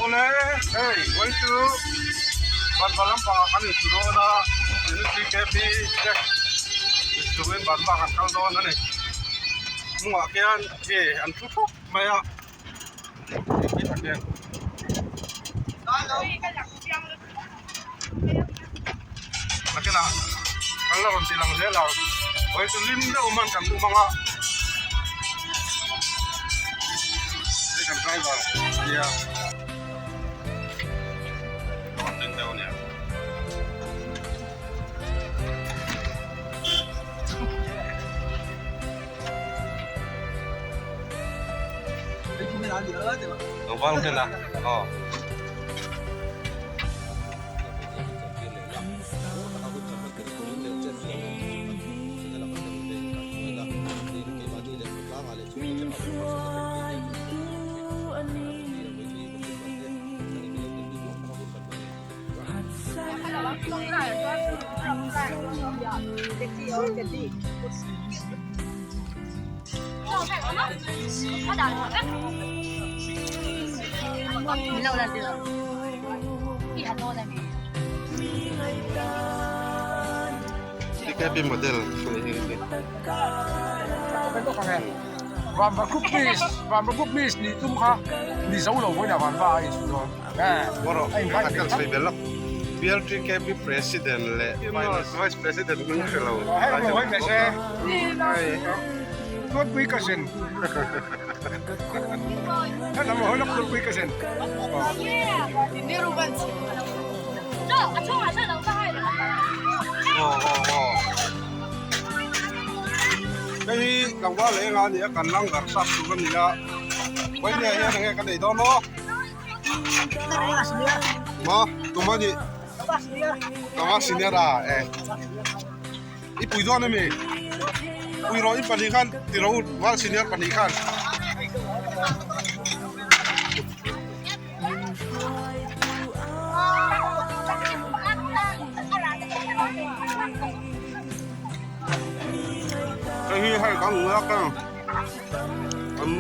Awle hei vawi chu Banva lampangah kan insu dawn a NCKP te inchungin Banva kan kal dawn a ni hnungah khian hei an thu thup mai a hetah khian. Nakinah kan la rawn ti lang zel ang vawi chu hlim deuh hman kan duh hmang a hei kan driver a nia a deuh a nia. TKP model BLTKP president leh vice president hming hre lo Hei hi tlangval leh enga a ni a kan langar sap tur a ni a vawinia hian enge ka nei dawn aw maw tum a nih tlangval senior a e i pui dawn ami pui rawh i pahnih khan ti rawh u val senior pahnih khan. Hei hi hei kan lak a an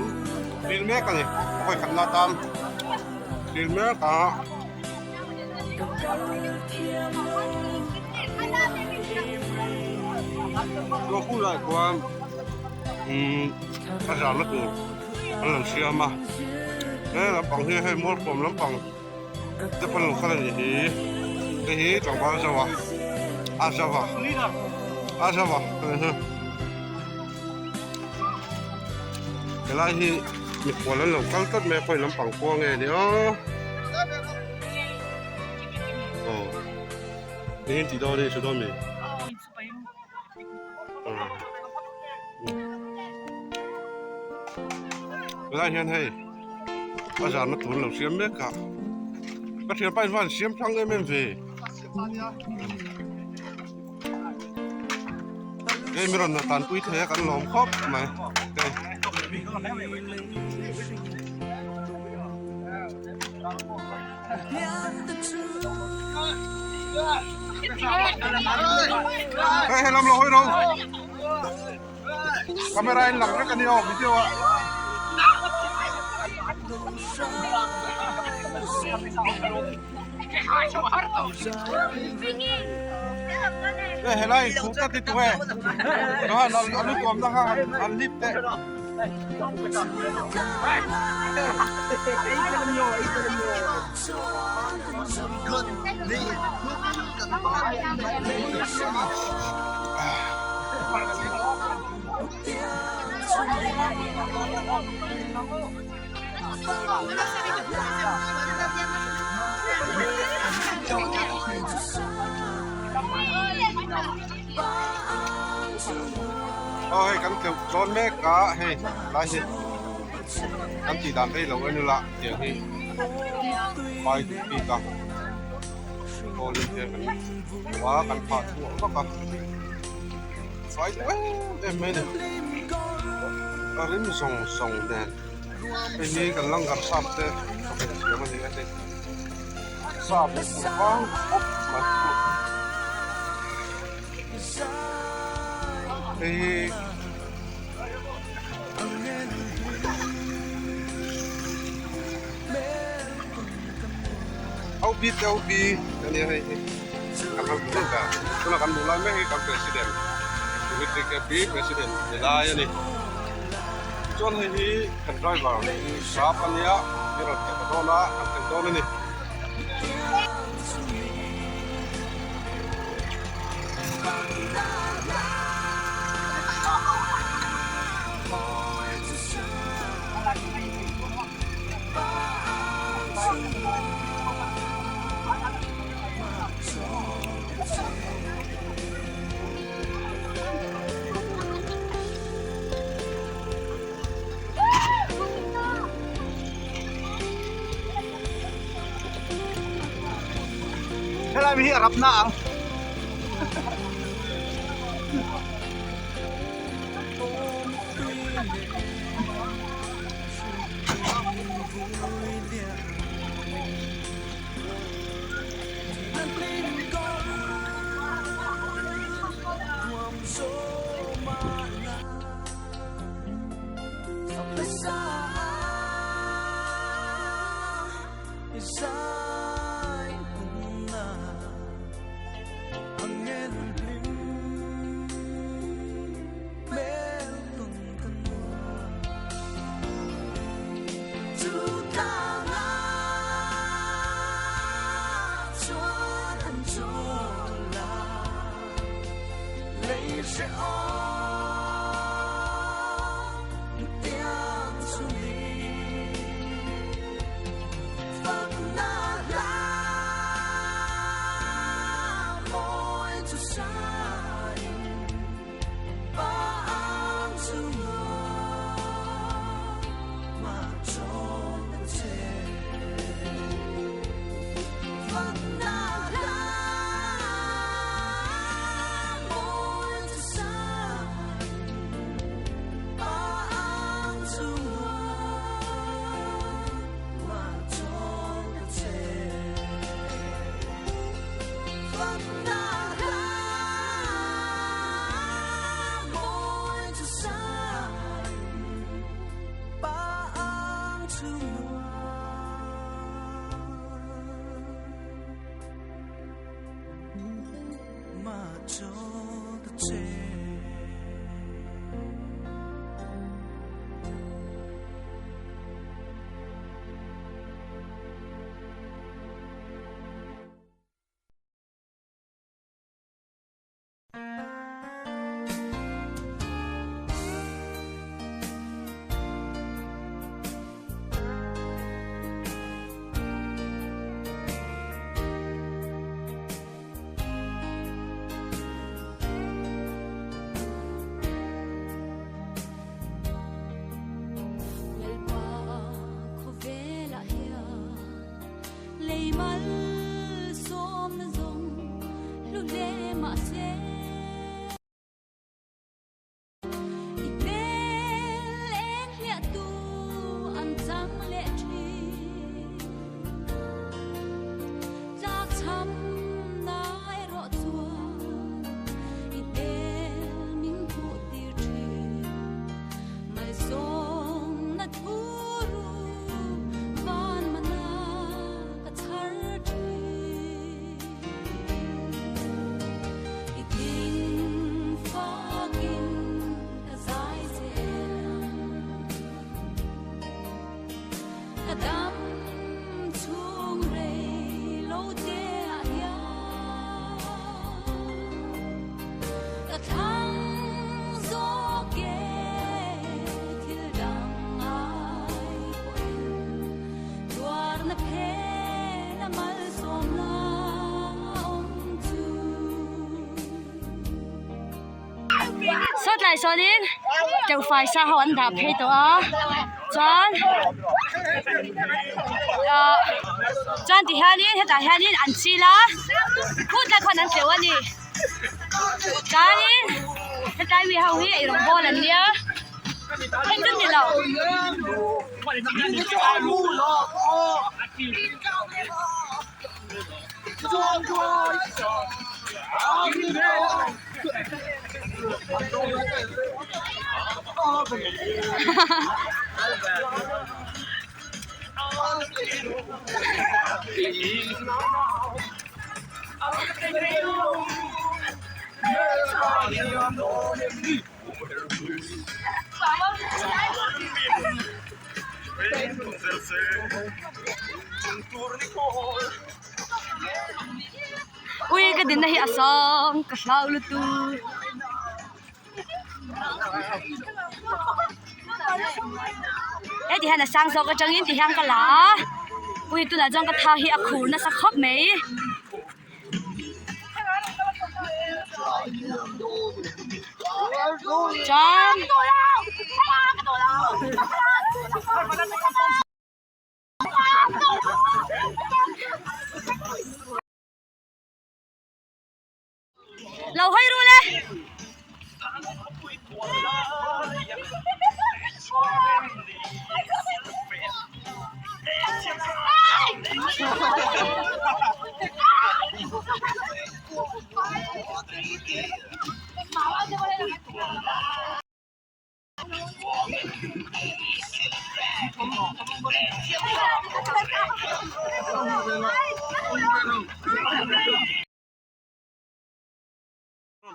dil mek a ni hawi khat na tan dil mek a. Chuan khulaiah khuan umm a zahna tur an lo siam a he lampang hi hei mualkhawm lampang te pawn lo kal a nih hi hei hi tlangval zo a a zo a a zo a helai hi mikhual an lo kal tlat mai a khawi lampang khua nge ni aw aw engin tih dawn a ni sawi dawn mi. Helai hian hei a zahna tur an lo siam mek a ka thianpa in van siam thlang em em ve hei mi rawn tanpui thei a kan lawm khawp mai hei. Hei he lam lo hawi ro camera in lang vek a ni aw video ah. Hei helai in khuh tlat hi tu e chuan a lu tuamna kha han lip teh. Aw hei kan tleuh dawn mek a hei lai hi kan tih dan rei lo en ila tiang hi pai duh bik a. tawlin hian kan hmu a kan phah chhuah vak a fai duh em em mai a ni a rim zawng zawng nen hei hi kan langar sap te chawhmeh siam a ni a hei sap hi a vang khawp mai hei hi. Au bi te au bi a nia hei hi kan ram hmuh ber tuna kan hmuh lai mek hi kan president Dimitri K P president ni lai a ni chuan hei hi kan driver sap a nia mi rawn tel dawn a kan tel dawn a ni. Helai mi hi a rap na ang. Sawtlai sawnin teuhfai sa ho an dah phei tawh a chuan ahh. Chuan ti hianin hetah hianin an chil a, khut lai khuan an tleuh a ni. Chuanin hetlai mi ho hi eirawng bawl an nia, hei chu ni lo. Ui ka dinna hi a sang ka hlau lutuk. Heti hian a sang zawk atangin ti hian ka la a ui tunah chuan ka tha hi a khur nasa khawp mai. Chuan Lo hawi ru le.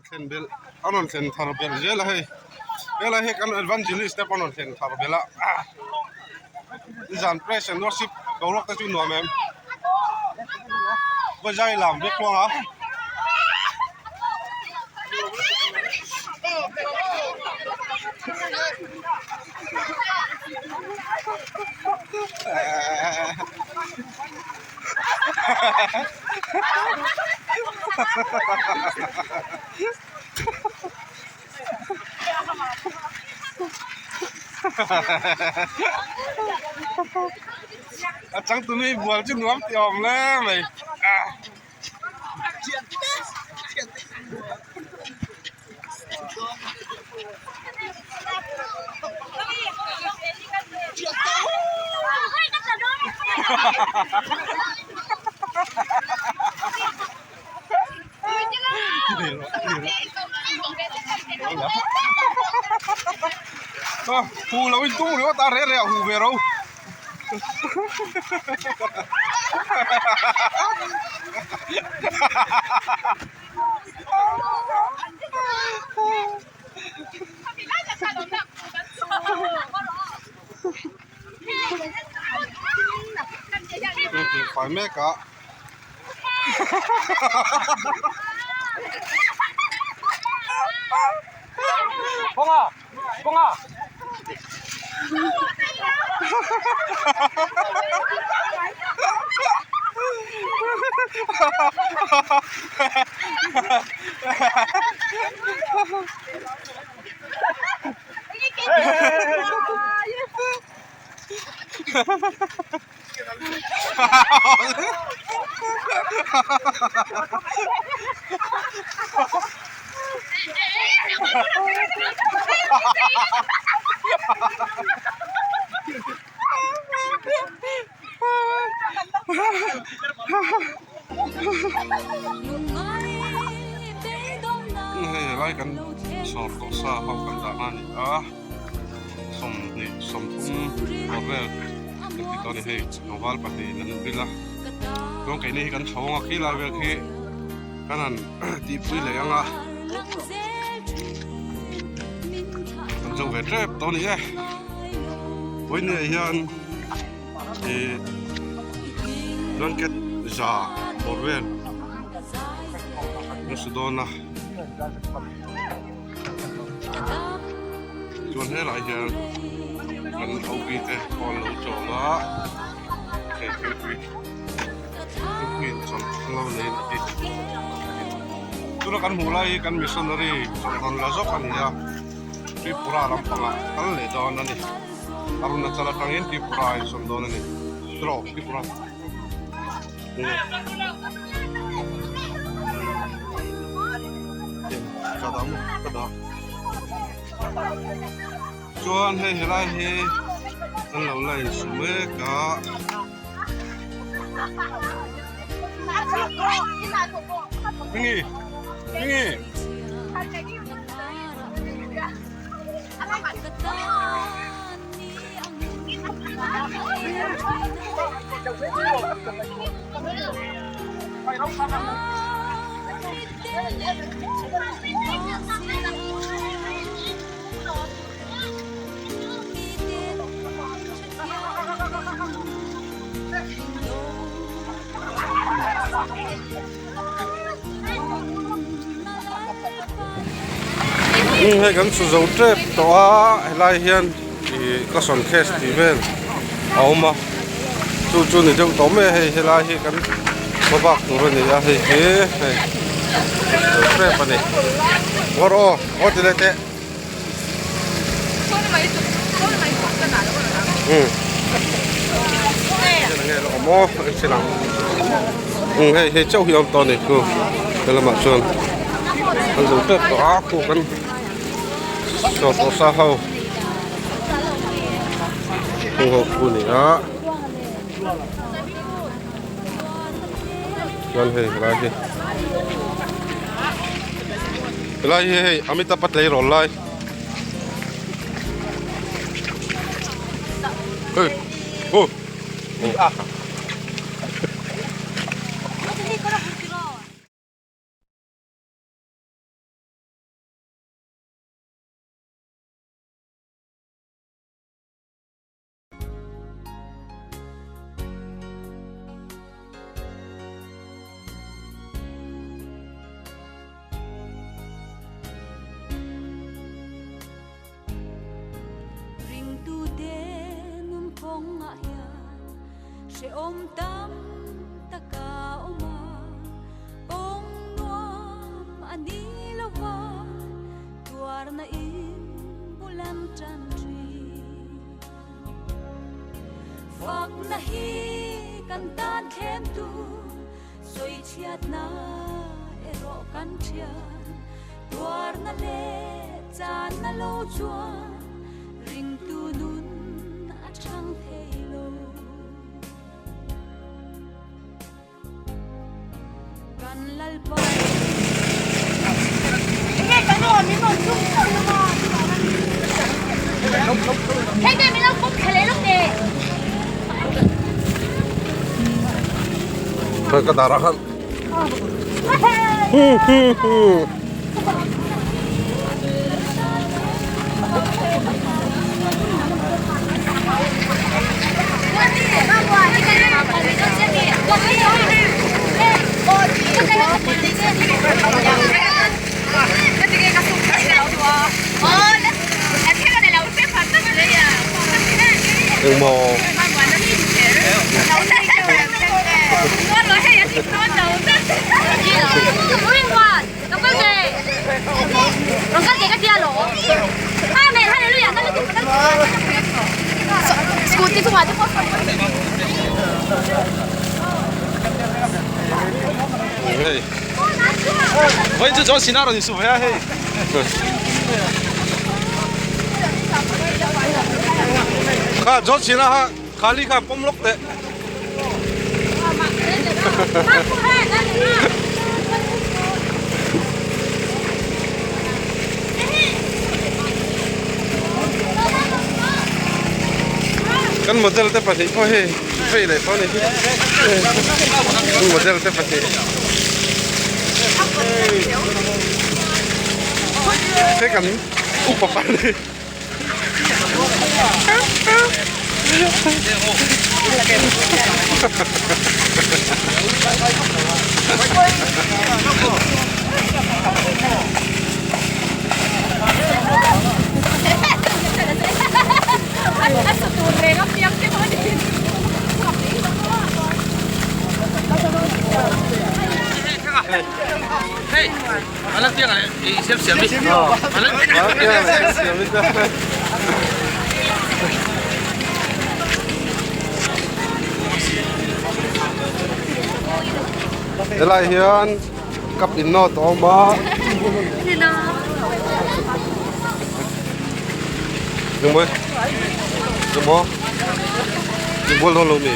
Thlen belh a rawn thlen thar belh zel a hei helai hi kan evangelist te pawh an rawn thlen thar belh a nizan praise and worship boruak te chu nuam em vawizai lam vek tluang a. A changtu mi bual chu nuam tih awm hle mai Hu lo in tum ringawt a reh reh a hu ve ro. Fai mek a. Hei helai kan sawr tawh sa ho kan dah na a ni a sawmhnih sawmthum bawr vel kan ti tawh a ni hei tlangval pahnih an vil a chuan keini hi kan chho ang a khi lai vel khi kan han tihpui leh ang a kan zo ve tep tawh a ni e vawinia hian ih blanket za bawr vel an su dawn a chuan helai hian kan OB te pawh an lo chawl a hei thingpui thingpui in chawlh an lo nei a ni tuna kan hmuh lai hi kan missionary chawlh rawn la zawk a ni a Tripura lampangah kal leh dawn a ni Arunachal atangin Tripura a insawn dawn a ni tiraw Tripura. Ka dah maw ka dah chuan hei helai hi an lo la insu mek a. Ngi ngi Hei kan su zo tep tawh a helai hian ih ka sawn case tih vel a awm a chu chu ni deuh tawh mai a hei helai hi kan hmabak tur a ni a hei hi hei zo tep a ni ngaw rawh aw ngaw ti leh teh. Hei hei chauh hi a awm tawh a ni khu he lamah chuan an zo tep tawh a khu kan saw tawh sa ho heng ho khu a ni a chuan hei helai hi helai hi hei Amitabh a tleirawl lai hei aw Ringtute nun kawngah hian hrehawm tam tak a awm a, kawng nuam a ni lo va, tuarna in bul an tan thin. Fakna hi kan tan thlem tur sawichhiatna erawh kan thian. Tuarna leh channa lo chuan ringtu nun a chang thei lo. Kan Lalpa. Ka darah khan. Engmaw. Kha John Cena kha Khali kha pawm lawk teh. Kan model te pahnih pawh hei vei leh tawh a ni hi. Kan model te pahnih. Hei kan upa pahnih. Helai hian cup in nawt a awm a. Engmaw engmaw inbual dawn lo mi?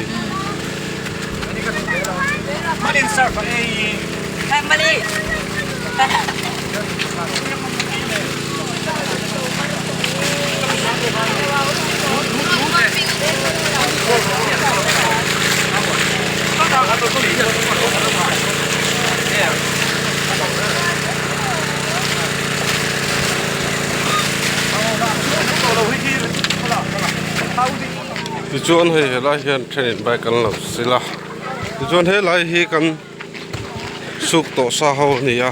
Tichuan hei helai hian thenin bike an lo sil a tichuan helai hi kan suk tawh sa ho a ni a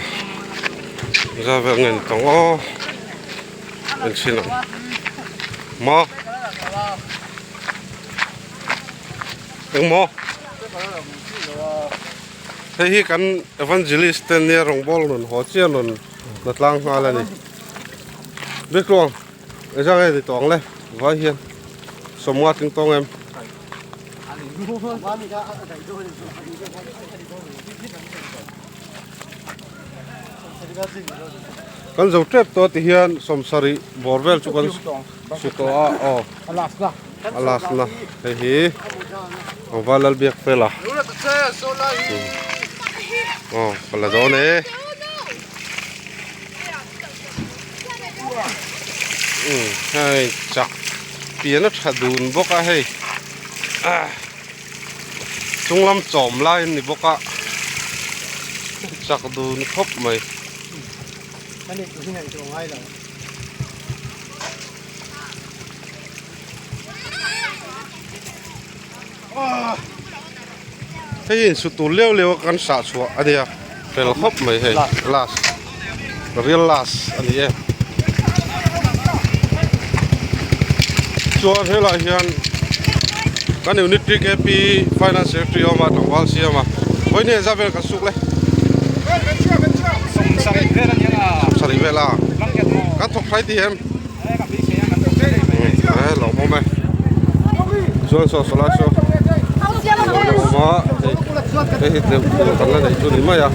za vel nge ni tawng aw enchhin ang maw engmaw hei hi kan evangelist te nia rawngbawl rawn haw chiah rawn la tlang nghal a ni Biaktluang engzah nge ni tawh ang le vai hian sawmnga tling tawng em. Kan zo tep tawh ti hian sawmsarih bawr vel chu kan su tawh a aw a last na hei hi tlangval Lalbiak fela aw ka la dawn e hei chak pian a tha dun bawk a hei ah. Chunglam chawm lai an ni bawk a, chak dun khawp mai. Hei in su tur leu leu a kan sah chhuah a nia, fel khawp mai hei last real last a ni e. Chuan helaiah hian kan unit TKP finance secretary a awm a tlangval siam a vawiin hi vel kan suk le sawmsarih vel a kan thawk thlai tih em e lo awm e chuan saw saw lai saw a awm a hei hei hi tlem tur kan la neih chu ni mai a.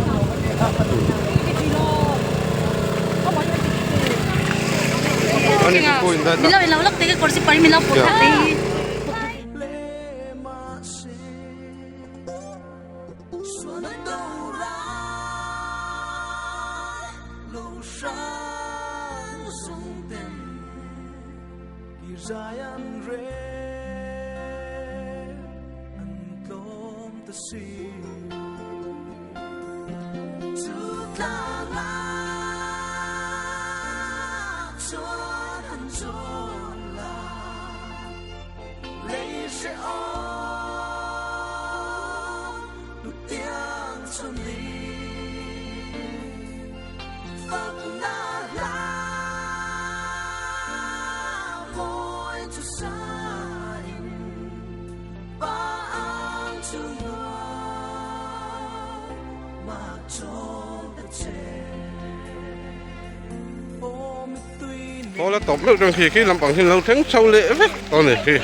Khawl a tawp meuh chuan khi khi lampang hi an lo thleng chho leh vek tawh a ni khi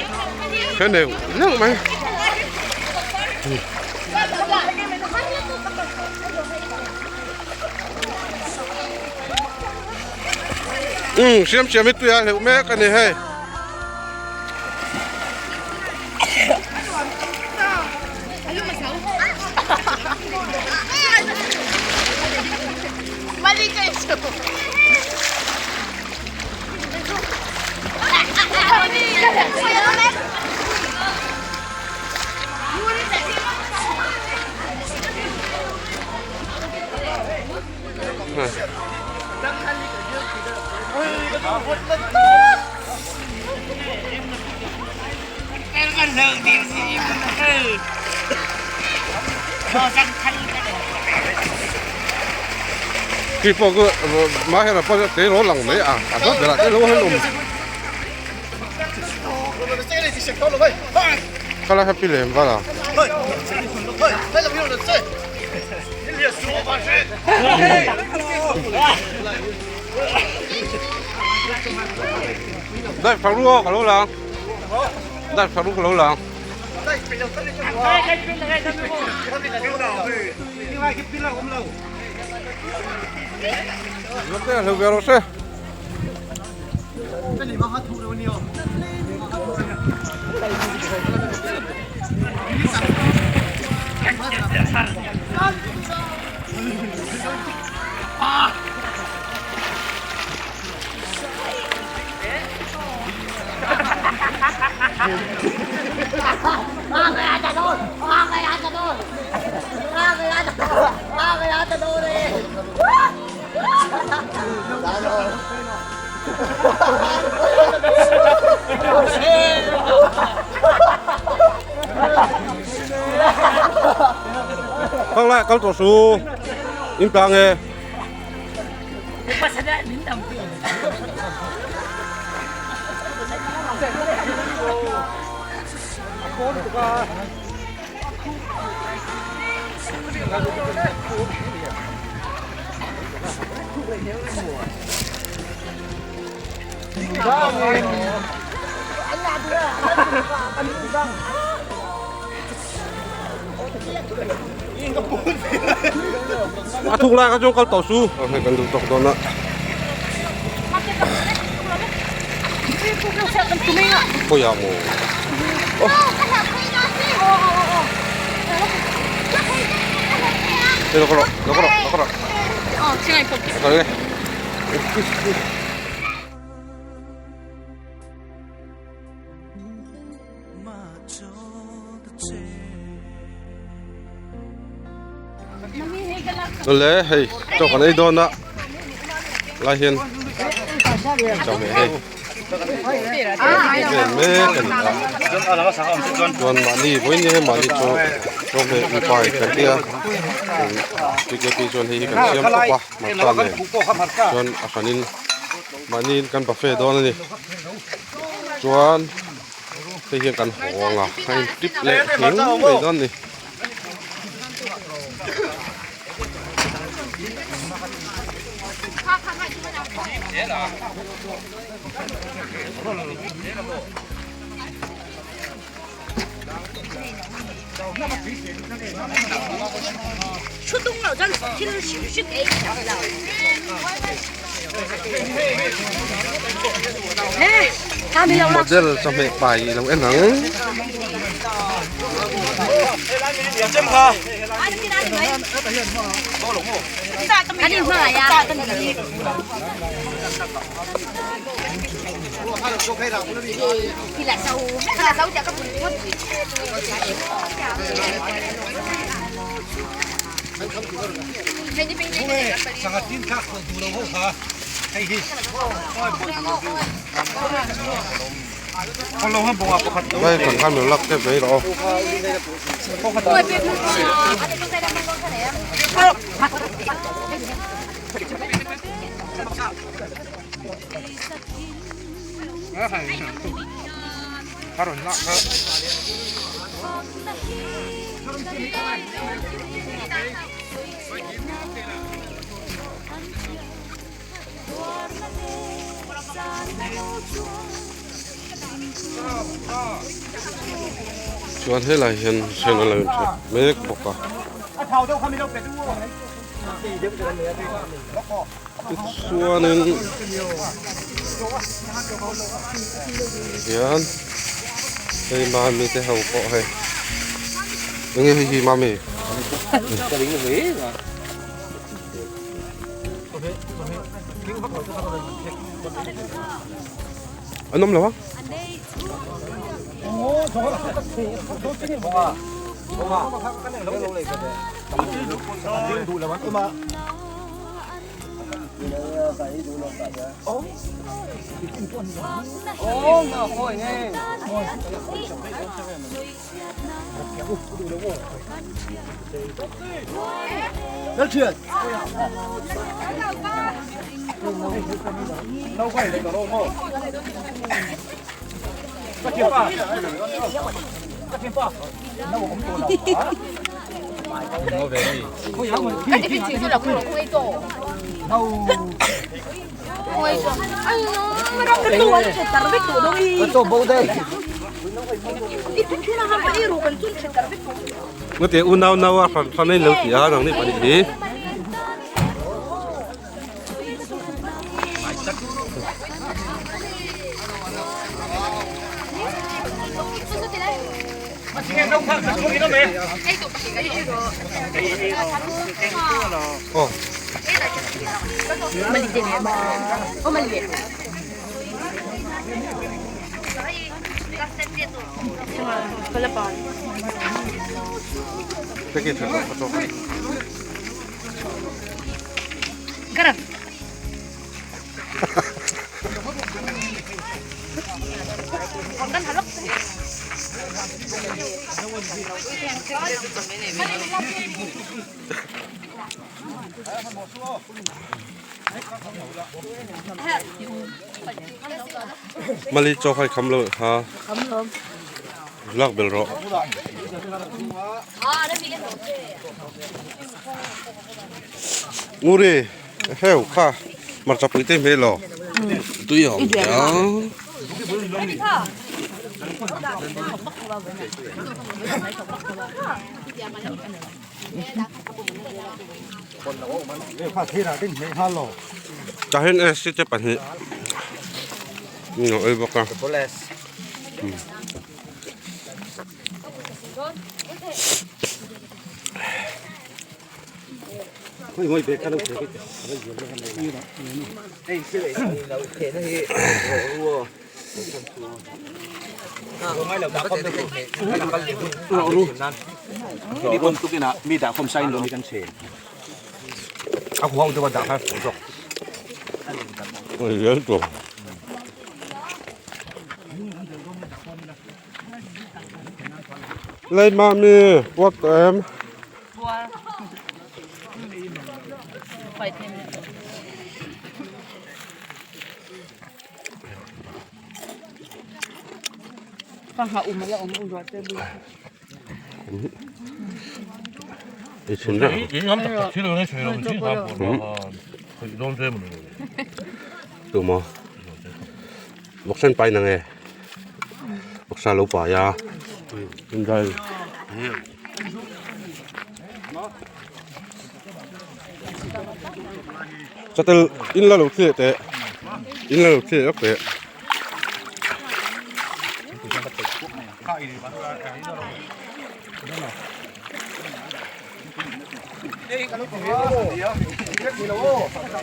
he neuh neuh mai. Umm siam siam hi tui a hleuh mek a ni hei. Khi pawh chu mahera pawh te lo lang mai a a dawt berah te lo han awm khala happy lem vala. Dai phang ru aw ka lo lang dai phang ru ka lo lang. Kal lai kal tawh su in tla nge. A thuk lai kha chuan kal tawh su. Hei kan duh tawk dawn a. Khawiah maw? Hei lo ka rawh, lo ka rawh, lo ka rawh. Kal nge. Awle hei chaw kan ei dawn a lai hian chawhmeh hei vel mek a ni a chuan mahni vawiin hi hei mahni chaw chawhmeh mipa in kan tia TKP chuan hei hi kan siam tawp a hmarcha nen chuan a hranin mahni kan buffet dawn a ni chuan. Hei hian kan haw ang a, a in tip leh ngheng mai dawn a ni. Model chawhmeh pai i lo en ang. Đây còn hai miếng lắc cái giấy đó. Chuan helai hian then a lo inchhawp mek bawk a. Tichuanin hian hei mami te ho pawh hei eng nge hei hi mami an awm lo a. Ngate unau nau a hran hran a in lo ti a nang ni pahnih hi. Aw. Mali chaw khai kham lo ha lak bel rawh. Nguri heu kha hmarcha pui te hmel aw tui a awm chiang. Tah hian AC te pahnih a awm bawk a. Lei mami puak tawh em? Tuma vawksen pai nang e vawksa lo pai a inzai chatel in la lo thliah teh in la lo thliah lawk teh.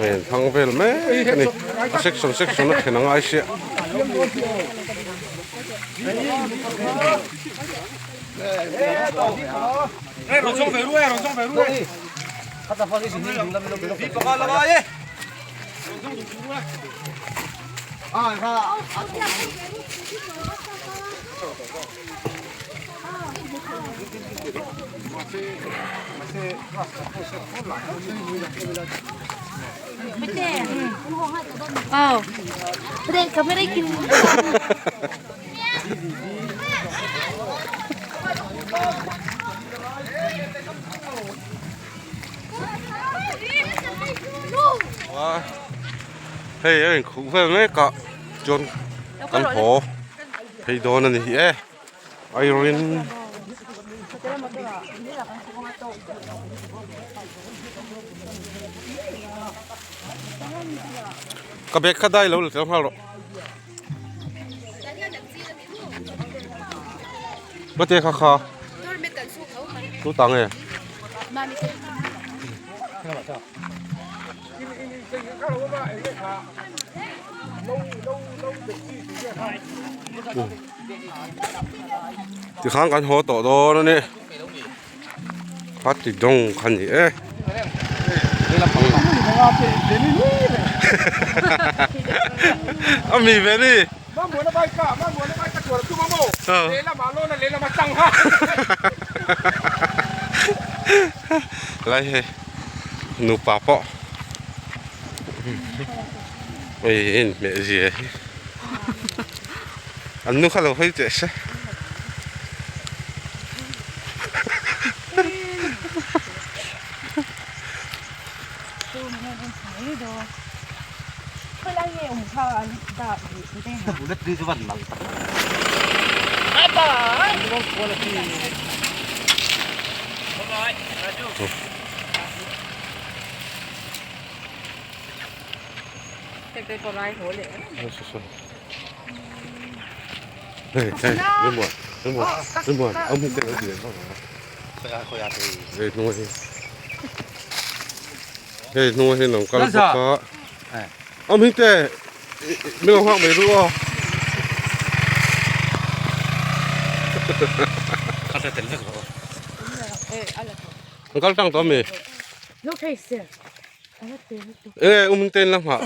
Heng thang vel mek a ni a section section a then a ngai sia. Hei a inkhuh vel mek a chuan kan haw phei dawn a ni hi e Irene ka bag kha dai lo la tel nghal rawh. Mate kha kha tu ta nge tikhan kan haw tawh dawn a ni kha ti dawng kha ni e a mi ve ni Lai hei nupa pawh hei in hmeh zia hi an nu kha lo hawi teh se. Hei hei Rinmuan Rinmuan Rinmuan a hmu te lo ti hei hnung hi hei hnung hi lo kal bawk a awm hi te min lo nghak mai ru aw an kal tang tawh ami enge um hing te in la nghah.